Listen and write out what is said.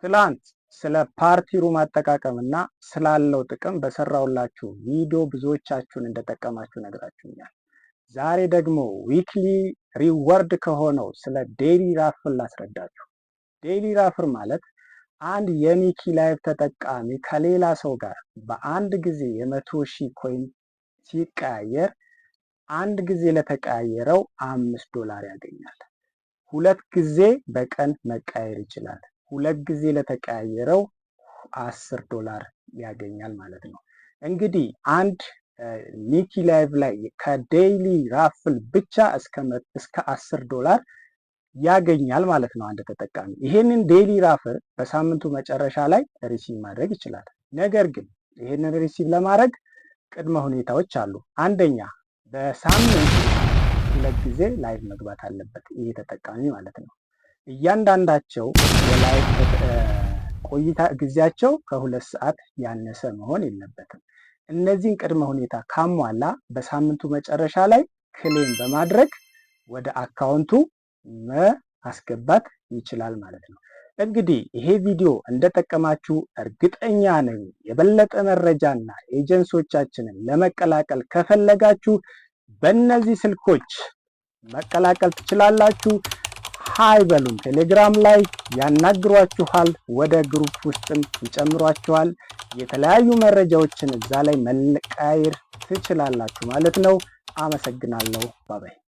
ትላንት ስለ party room አጠቃቀምና ስላለው ጥቅም በሰራሁላችሁ ቪዲዮ ብዙዎቻችሁን እንደጠቀማችሁ ነግራችሁኛል። ዛሬ ደግሞ weekly reward ከሆነው ስለ daily raffle ላስረዳችሁ። Daily raffle ማለት አንድ የሚኪ ላይቭ ተጠቃሚ ከሌላ ሰው ጋር በአንድ ጊዜ የ100,000 coin ሲቀያየር አንድ ጊዜ ለተቀያየረው 5 ዶላር ያገኛል። ሁለት ጊዜ በቀን መቀያየር ይችላል። ሁለት ጊዜ ለተቀያየረው 10 ዶላር ያገኛል ማለት ነው። እንግዲህ አንድ ሚኪ ላይቭ ላይ ከ daily raffle ብቻ እስከ 10 ዶላር ያገኛል ማለት ነው አንድ ተጠቃሚ። ይሄንን daily raffle በሳምንቱ መጨረሻ ላይ receive ማድረግ ይችላል። ነገር ግን ይሄንን receive ለማድረግ ቅድመ ሁኔታዎች አሉ። አንደኛ፣ በሳምንት ሁለት ጊዜ live መግባት አለበት ይሄ ተጠቃሚ ማለት ነው። እያንዳንዳቸው የ live ቆይታ ጊዜያቸው ከ2 ሰዓት ያነሰ መሆን የለበትም። እነዚህን ቅድመ ሁኔታ ካሟላ በሳምንቱ መጨረሻ ላይ claim በማድረግ ወደ account ኡ ማስገባት ይችላል ማለት ነው። እንግዲህ ይሄ ቪዲዮ እንደጠቀማችሁ እርግጠኛ ነኝ። የበለጠ መረጃና ኤጀንሲዎቻችንን ለመቀላቀል ከፈለጋችሁ በእነዚህ ስልኮች መቀላቀል ትችላላችሁ። Hi በሉን፣ ቴሌግራም ላይ ያናግሯችኋል፣ ወደ group ውስጥም ይጨምሯችኋል። የተለያዩ መረጃዎችን እዛ ላይ መቀያየር ትችላላችሁ ማለት ነው። አመሰግናለሁ። Bye bye።